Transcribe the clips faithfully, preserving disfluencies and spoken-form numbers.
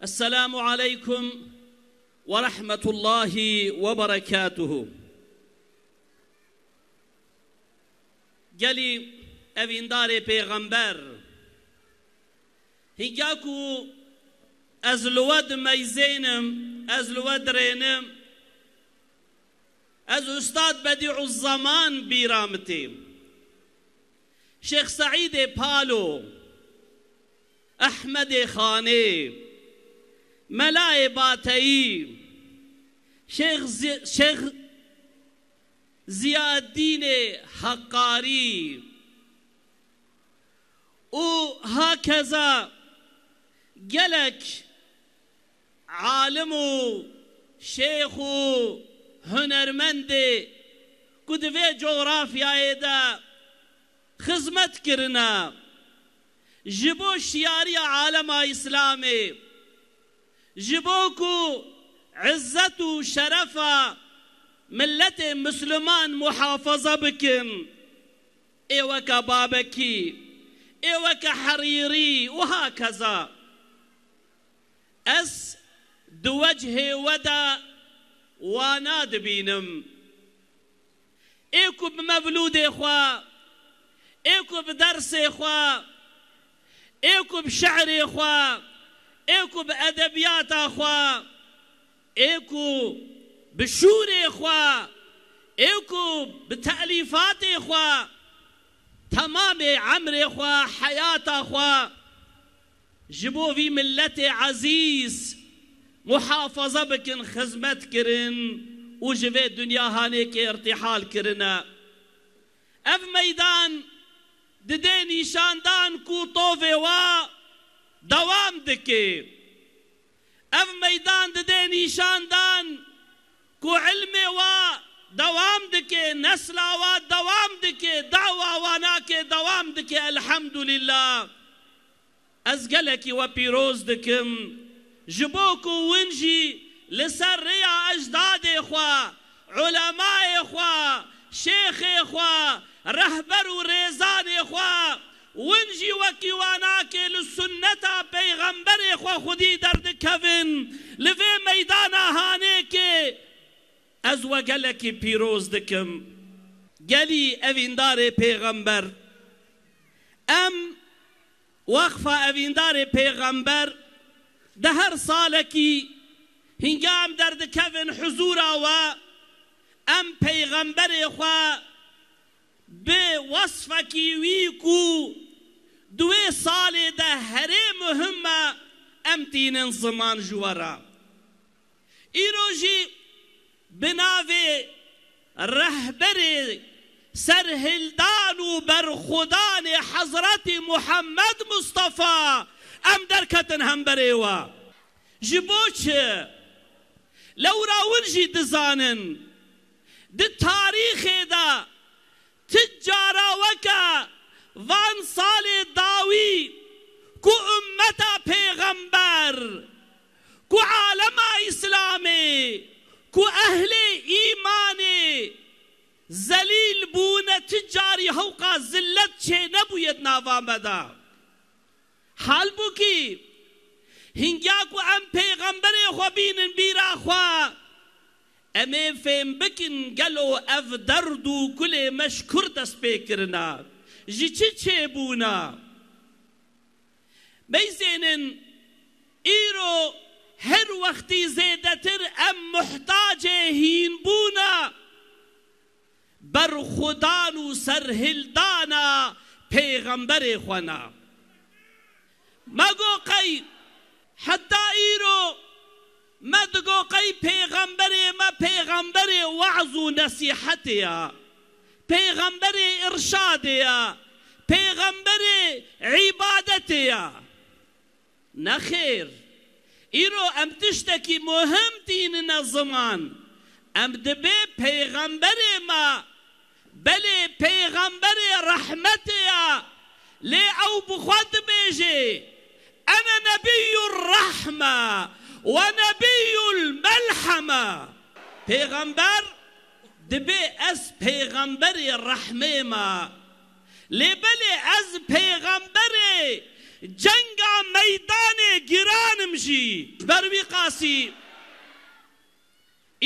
Esselamu aleykum ve rahmetullahi ve berekatuhu. Gelî evîndarê pêxember, hingya ku ez li we dimeyzênim, ez li we dirênim, ez Ustad Bedîuzzeman bîra min tê. Şêx Seîdê Palo, Ehmedê Xanê, Melayê Bateyî, Şêx Zi-, Şêx Ziyaeddînê Heqarî û hakeza gelek alim û şêx û hunermendê ku di vê cografyayê de xizmet kirine ji bo şiyariya alema Îslamê, ji bo ku izzet û şerefa milletê Misliman muhafaza bikin, ê weke Babekî, ê weke Herîrî û hakeza. Ez di wechê we de wana dibînim. Ê ku bi mevlûdê xwe, ê ku bi dersê xwe, ê ku bi şi'rê xwe, ê ku bi edebiyata xwe, ê ku bi şûrê xwe, ê ku bi telîfatê xwe, temamê emrê xwe, heyata xwe ji bo vî milletê ezîz muhafaza bikin, xizmet kirin û ji vê dinya hanêkê îrtîhal kirine. Ev meydan dide nîşandan ku tovê wa dewam dike. Ev meydan dide nîşandan ku ilmê wa dewam dike, nesla wa dewam dike, dawa wa nake dewam dike. Elhamdulillah. Ez gelekî we pîroz dikim, ji bo ku win jî li ser rêya ecdadê xwe, ulemayê xwe, şêxê xwe, rehber û rêzanê xwe, win jî wekî wanakê li sunneta peyxemberê xwe xwedî derdikevin li vê meydana hanêkê. Ez we gelekî pîroz dikim. Gelî evîndarê pêxember, em Weqfa Evîndarê Pêxember di her salekî hingê em derdikevin huzûra we, em pêxemberê xwe bi wesfekî wî ku di wê salê de herê muhim e, em tînin ziman ji we re. Îro jî bi navê rehberê serhildan û berxwedanê Hezretî Muhammed Mustafa em derketin hemberê we. Ji bo çi? Lewra win jî dizanin, di tarîxê de ti cara weke van salê dawî ku ummeta pêxember, ku alema Îslamê, ku ehlê îmanê zelîl bûne, ti carî hewqa zillet çênebûye di nava me de. Halbûkî, hingya ku em pêxemberê xwe bînin bîra xwe, em ê fêm bikin gelo ev derd û kulê me ji kur dest pê kirine, ji çi çêbûne? Beyzênin, îro her wextî zêdetir em muhtacê hînbûna berxwedan û serhildana pêxemberê xwe ne. Me got qey heta îro me digot qey pêxemberê me pêxemberê we'z û nesîhetê ye, pêxemberê îrşadê ye, pêxemberê îbadetê ye. Nexêr. Îro em tiştekî muhim tînine ziman. Em dibê pêxemberê me, belê pêxemberê rehmetê ye, lê ew bi xwe dibêje, "Ene nebiyyur rehme ve nebiyyul melheme." Pêxember dibê ez pêxemberê rehmê me. Lê belê ez pêxemberê cenga meydanê giran im. jî. Ji ber wî qasî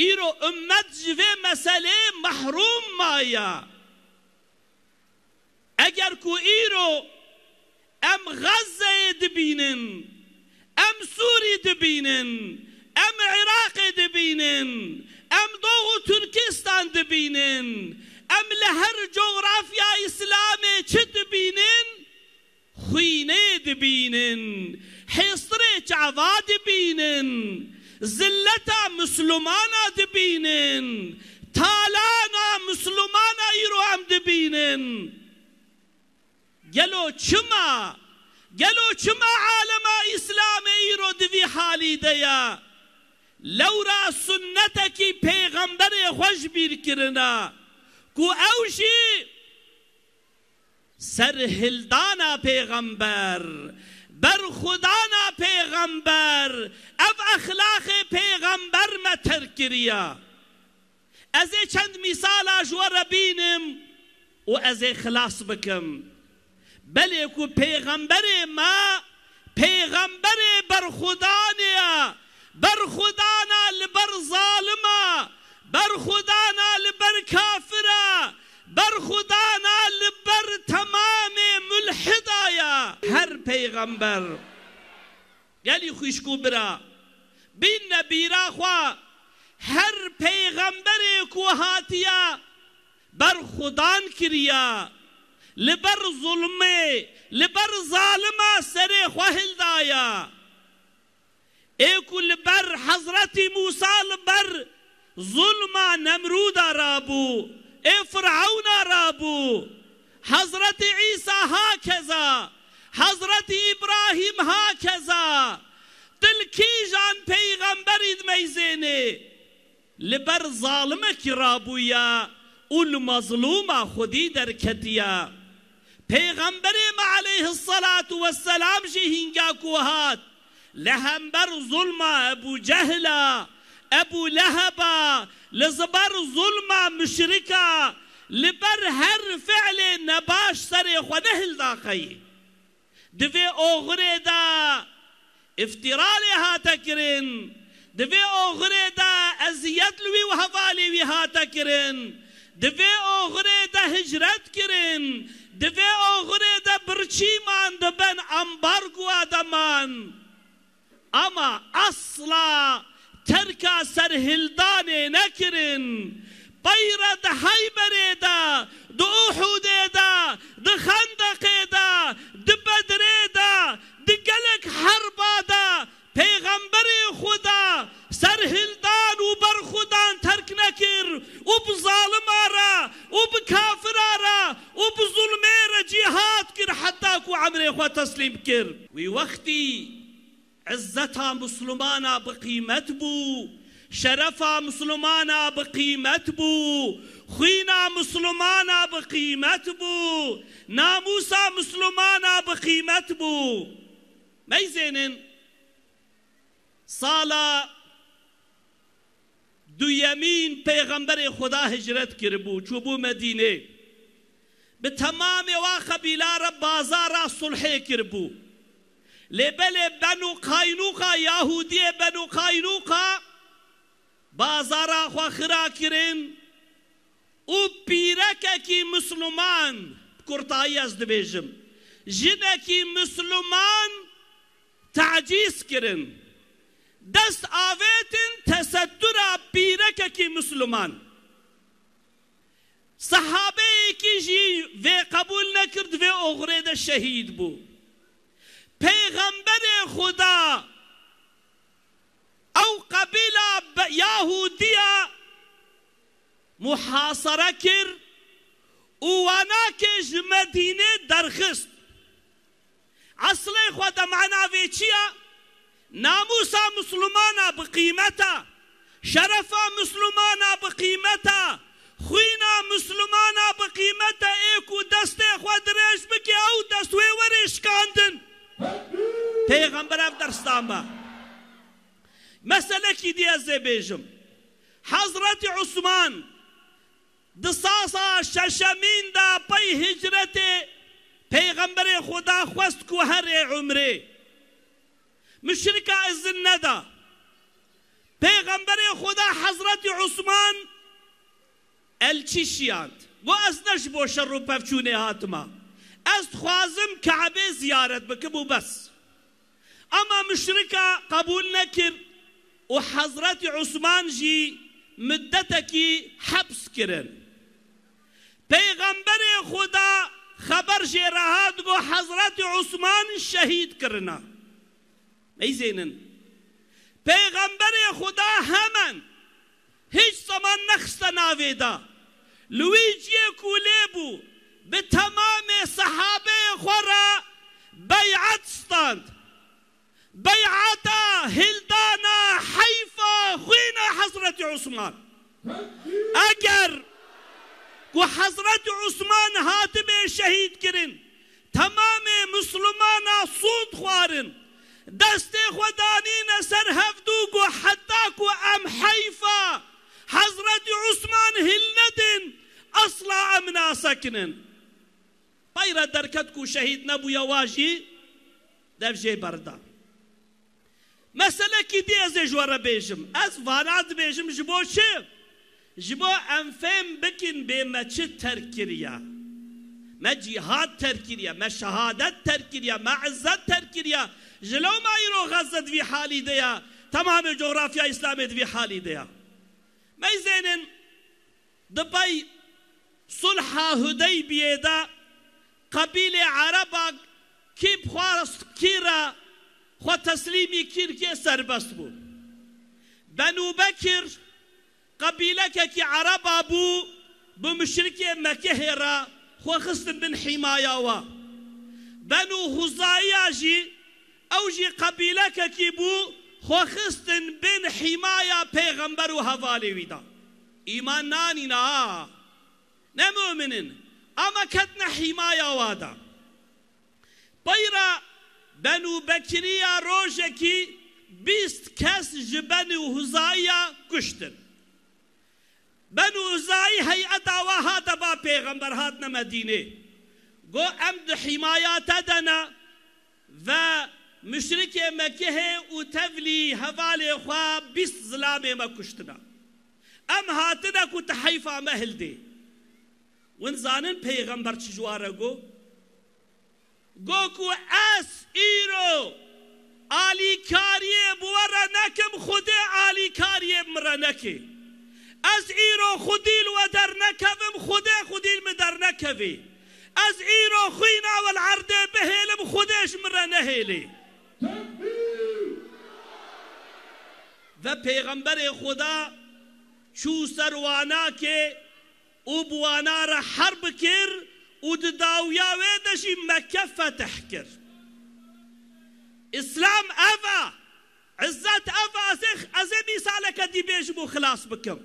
îro ummet ji vê meselê mehrûm maye. Eger ku îro em Xezzeyê dibînin, em Sûrî dibînin, em Iraqê dibînin, em Doğu Türkistan dibînin, em li her cografya Îslamê çi dibînin, xwînê dibînin, hêstirê çava dibînin, zilleta Misilmana dibînin, talana Misilmana îro em dibînin. Gelo çima? Gelo çima alema Îslamê îro di vî halî de ye? Lewra sunnetekî pêxemberê xwe ji bîr kirine, ku ew jî serhildana pêxember, berxwedana pêxember, ev exlaqê pêxember me terk kiriye. Ez ê çend mîsala ji we re bînim û ez ê xilas bikim. Belê ku pêxemberê me, pêxemberê berxwedanê ye, berxwedana li ber zalima, berxwedana li ber kafira, berxwedana li ber temamê mulhida ye. Her pêxember. Gelî xwişk û bira, bînne bîra xwe, her pêxemberê ku hatiye, berxwedan kiriye, li ber zulmê, li ber zalima serê xwe hildaye. Ê ku li ber Hezretî Mûsa, li ber zulma Nemrûda rabû, ê Firawna rabû, Hezretî Îsa hakeza, Hezretî Îbrahîm hakeza. Tu li kîjan peyxemberî dimeyzênê? Li ber zalimekî rabûye û li mezlûma xwedî derketiye. Pêxemberê me aleyhisselatu vesselam jî hînga ku hat, li hember zulma Ebû Cehla, Ebû Leheba, li ziber zulma muşrika, li ber her fiilê nebaş serê xwe nehilda qey. Di vê oxirê de îftîra lê hate kirin, di vê oxirê de eziyet li wî û hevalê wî hate kirin, di vê oxirê de hicret kirin, di vê oxirê de birçî man, di bin ambargoa de man. Ama asla terka serhildanê nekirin. Peyre di Heyberê de, di Uhudê de, di Xendeqê de, di Bedrê de, di gelek herba de Pêxemberê Xuda serhildan û berxwedan terk nekir û bi zalima re û bi kafira re û bi zulmê re cîhad kir heta ku emrê xwe teslîm kir. Wî wextî izzeta Misilmana bi qîmet bû, şerefa Misilmana bi qîmet bû, xwîna Misilmana bi qîmet bû, namûsa Misilmana bi qîmet bû. Meyzênin sala duyemîn Pêxemberê Xuda hicret kiribû, çûbû Medînê. Bi temamê wa qebîla re bazara sulhê kiribû. Lê belê Benû Qaynûqa, Yahûdiyê Benû Qaynûqa bazara xwe xira kirin û pîrekekî Misliman, bi kurtayî ez dibêjim, jinekî Misliman tecîz kirin. Dest avêtin tesettura pîrekekî Misliman. Sehabeyekî jî vê qebûl nekir, di vê oxirê de şehîd bû. Pêxemberê Xuda ew qebîla be-, Yahûdiya muhasere kir û wanakê ji Medînê derxist. Eslê xwe de mana vê çi ye? Namûsa Misilmana bi qîmet e, şerefa Misilmana bi qîmet e, xwîna Misilmana bi qîmet e, ê ku destê xwe dirêj bike, ew dest wê were şikandin. Pêxember ev ders da me. Meselekî dî ez ê bêjim. Hezretî Usman di sasa şeşemîn de pey hicretê Pêxemberê Xuda xwest ku herê umrê. Muşrika izin neda. Pêxemberê Xuda Hezretî Usman elçî şiyand. Got, ez ne ji bo şer û pevçûnê hatima. Ez dixwazim Kabê ziyaret bikim û bes. Ama muşrika qebûl nekir û Hezretî Usman jî middetekî heps kirin. Peyxemberê Xuda xeber jê re hat, got, Hezretî Usman şehîd kirine. Meyzênin. Peyxemberê Xuda hemen hiç zaman nexiste navê de. Li wî ciyê ku lê bû, bi temamê sehabeyê xwe re bey'et stand. Bey'eta hildana heyfa xwîna Hezretî Usman. Eger ku Hezretî Usman hatibê şehîd kirin, temamê Mislimana sûd xwarin, destê xwe danîne ser hevdû, got, heta ku em heyfa Hezretî Usman hilnedin, esla em nasekinin. Peyre derket ku şehîd nebûye, wa jî dev jê berda. Meselekî dî ez ê ji we re bêjim. Ez vana dibêjim ji bo çi? Ji bo em fêm bikin bê me çi terk kiriye. Me cîhad terk kiriye, me şehadet terk kiriye, me izzet terk kiriye. Ji lewma îro Xezze di vî halî de ye, temamê cografya Îslamê di vî halî de ye. Meyzênin. Di pey sulha Hudeybiyê de qebîlê Ereba kî bi xwe kî re xwe teslîmî kî dike serbest bû. Benû Bekir qebîlekekî Ereba bû, bi muşrikê Mekehê re xwe xistin bin hîmaya we. Benû Xuzayiya jî, ew jî qebîlekekî bû, xwe xistin bin hîmaya pêxember û hevalê wî de. Îman nanîne ha. Ne mumin in. Ama ketine hîmaya wa de. Peyra Benû Bekiriya rojekî bîst kes ji Benû Huzayiya kuştin. Benû Huzayî heyeta wa hate ba pêxember, hatine Medînê. Got, em di hîmaya te de ne ve muşrikê Mekehê û tevlî hevalê xwe bîst zilamê me kuştine. Em hatine ku tu heyfa me hildê. Win zanin pêxember çi ji wan re got? Got ku ez îro alîkariyê bi we re nekim, Xwedê alîkariyê bi min re neke. Ez îro xwedî li we dernekevim, Xwedê xwedî li min dernekevê. Ez îro xwîna we li erdê bihêlim, Xwedê ji min re nehêlê. Ve pêxemberê Xweda çû ser wanakê û bi wana re herb kir û di dawiya wê de jî Mekke fetih kir. Îslam ev e, izzet ev e. Ez ê, ez ê mîsaleke dî bêjim û xilas bikim.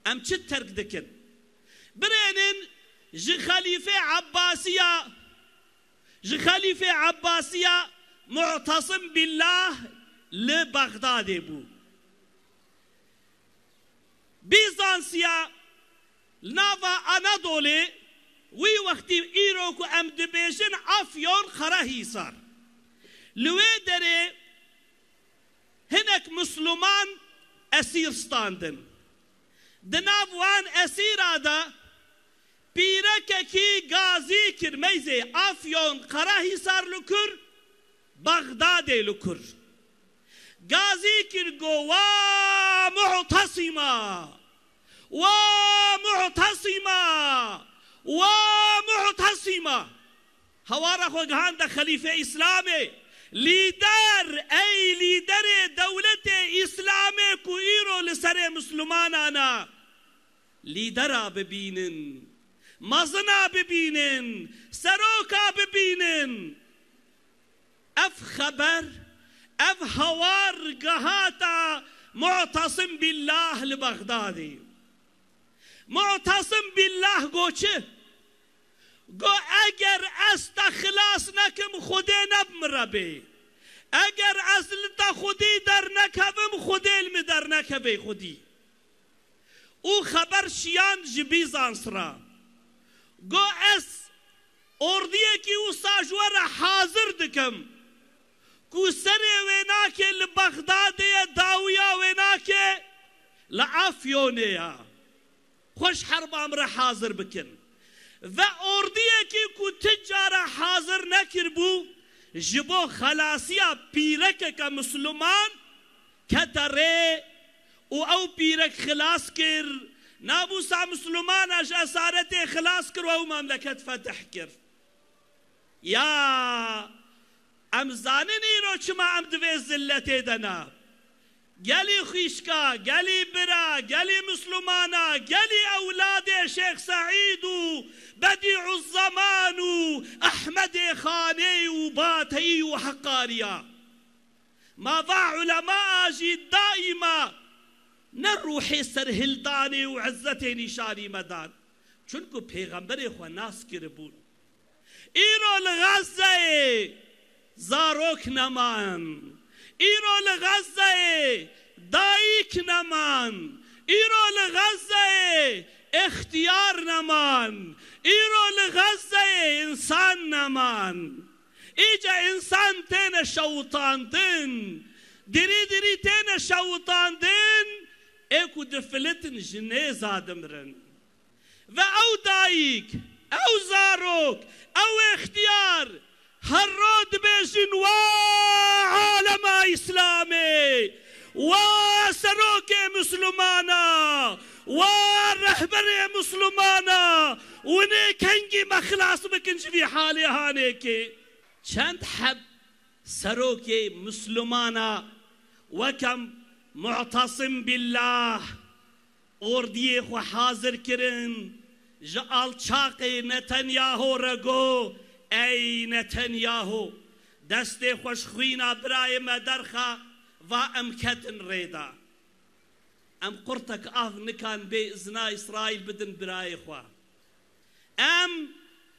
Em çi terk dikin? Birênin ji Xelîfê Ebbasiya, ji Xelîfê Ebbasiya Mu'tesim Billah li Bexdadê bû. Bîzansiya li nava Anadolê, wî wextî îro ku em dibêjin Afyon Qerehîsar. Li wê derê hinek Misliman esîr standin. Di nav wan esîra de pîrekekî gazî kir, meyzê Afyon Qerehîsar li kur, Bexdadê li kur. Gazî kir, got, wa Mu'tesîma! Wa Mu'tesîma! Wa Mu'tesîma! Hewara xwe gihande Xelîfê Îslamê. Lîder, ey lîderê dewletê Îslamê ku îro li serê Mislimanan e. Lîdera bibînin, mezina bibînin, seroka bibînin. Ev xeber, ev hewar gehata Mu'tesim Billah li Bexdadê. Mu'tesim Billah got çi? Got, eger ez te xilas nekim, Xwedê ne bi min re bê. Eger ez li te xwedî dernekevim, Xwedê li min dernekevê xwedî. Û xeber şiyand ji Bîzans re. Got, ez ordiyekî wisa ji we re hazir dikim. ku serê wê nake li Bexdadê ye, dawiya wê nake li Afyonê ye. Xwe ji herba em re hazir bikin. Ve ordiyekî ku ti cara hazir nekiribû, ji bo xelasiya pîrekeke Misliman kete rê û ew pîrek xilas kir, namûsa Mislimana ji esaretê xilas kir û ew memleket fetih kir. Ya em zanin îro çima em di vê zilletê de ne. Gelî xwîşka, gelî bira, gelî Mislumana, gelî ewladê Şêx Seîd û Bedîuzzeman û Ehmedê Xanê û Bateyî û Heqariya. Ma va ulema jî daîma ne ruhê serhildanê û izzetê nîşanî me dan. Çunku pêxemberê xwe nas kiribûn. Îro li Xezzeyê zarok neman. Îro li Xezzeyê dayik neman. Îro li Xezzeyê extiyar neman. Îro li Xezzeyê însan neman. Îca însan têne şewitandin. Dirî dirî têne şewitandin. Ê ku difilitin ji nêza dimirin. Ve ew dayik, ew zarok, ew extiyar her ro dibêjin, wa alema Îslamê, wa serokê Mislimana, wa rehberê Mislimana, hûn ê kengî me xilas bikin ji vî halê hanêkê. Çend heb serokê Mislimana weke Mu'tasim Billah, ordiyê xwe hazir kirin, ji alçaqê Netanyahu re got, ey Netanyahu, destê xwe ji xwîna birayê me derxe, va em ketin rê de. Em qurtek av nikan bê izna Îsraîl bidin birayê xwe. Em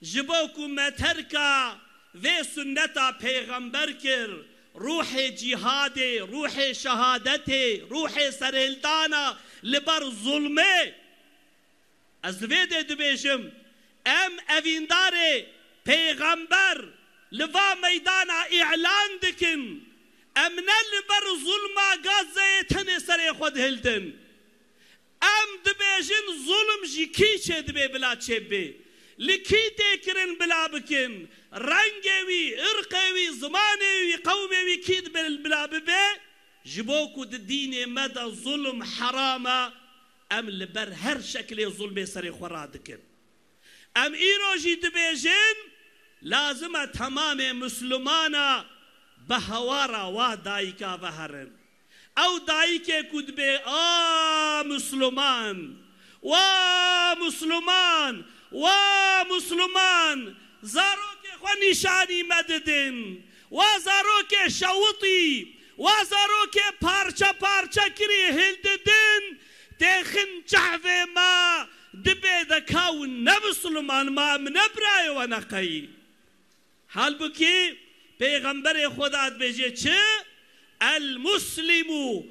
ji bo ku me terka vê sunneta pêxember kir, ruhê cîhadê, ruhê şehadetê, ruhê serhildana li ber zulmê. Ez li vê dê dibêjim, em evîndarê pêxember li va meydana îlan dikin. Em ne li ber zulma Gazeyê tenê serê xwe dihildin. Em dibêjin, zulm ji kî çêdibe bila çêbibe? Li kî tê kirin bila bikin? Rengê wî, irqê wî, zimanê wî, qewmê wî kî dibe bila bibe? Ji bo ku di dînê me de zulm heram e, em li ber her şeklê zulmê serê xwe radikin. Em îro jî dibêjin, lazim e temamê Mislimana bi hewara wa dayika ve herin. Ew dayikê ku dibê, a Misliman, wa Misliman, wa Misliman, zarokê xwe nîşanî me didin, wa zarokê şewitî, wa zarokê parçe parçe kirî hildidin, têxin çehvê me, dibê de ka hûn ne Misliman, ma em ne birayê we ne qeyî. Halbukî Pêxemberê Xweda dibêje çi? El muslimu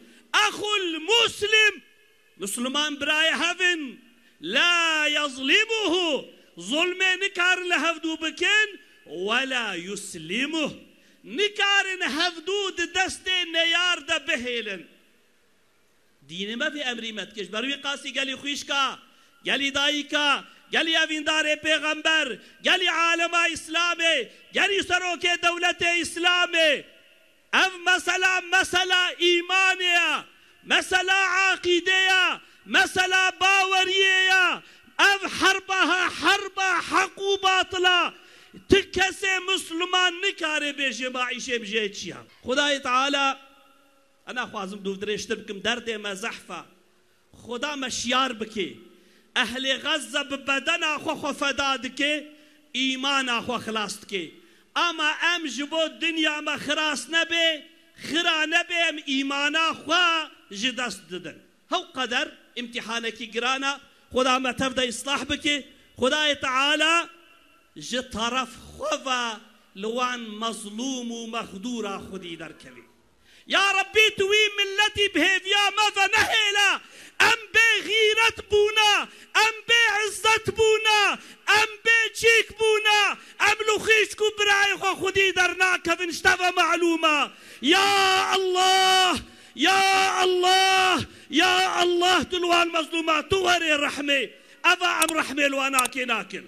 exul muslim. Misliman birayê hev in. La yazlimuhu. Zulmê nikarin li hevdû bikin. Wela yuslimuh. Nikarin hevdû di destê neyar de bihêlin. Dînê me vê emrî me dike. Ji ber wî qasî gelî xwîşka, gelî dayika, gelî evîndarê pêxember, gelî alema Îslamê, gelî serokê dewletê Îslamê. Ev mesela, mesela îmanê ye, mesela aqîdê ye, mesela baweriyê ye. Ev herba he, herba heq û batila. Ti kesê Misliman nikare bêje ma îşê bi jê çi ya. Xwedayê Teala Ez naxwazim dûv dirêjtir bikim, derdê me zehf e. Xuda me şiyar bike. Ehlê Xezze bi bedena xwe xwe feda dike, îmana xwe xilas dike. Ama em ji bo dinya me xilas nebe, xira nebe, em îmana xwe ji dest didin. Hew qeder îmtîhanekî giran e. Xuda me tev de îslah bike. Xudayê Teala ji teref xwe ve li wan mezlûm û mexdûra xwedî derkeve. Ya Rebbî, tu wî miletî bi hêviya me ve nehêle. Em bê xîret bûne, em bê izzet bûne, em bê çîk bûne. Em li xwîşk û birayê xwe xwedî dernakevin, ji te ve melûm e. Ya Allah, ya Allah, tu li wan mezlûma tu werê rehmê. Eva em rehmê li wan nakê nakin.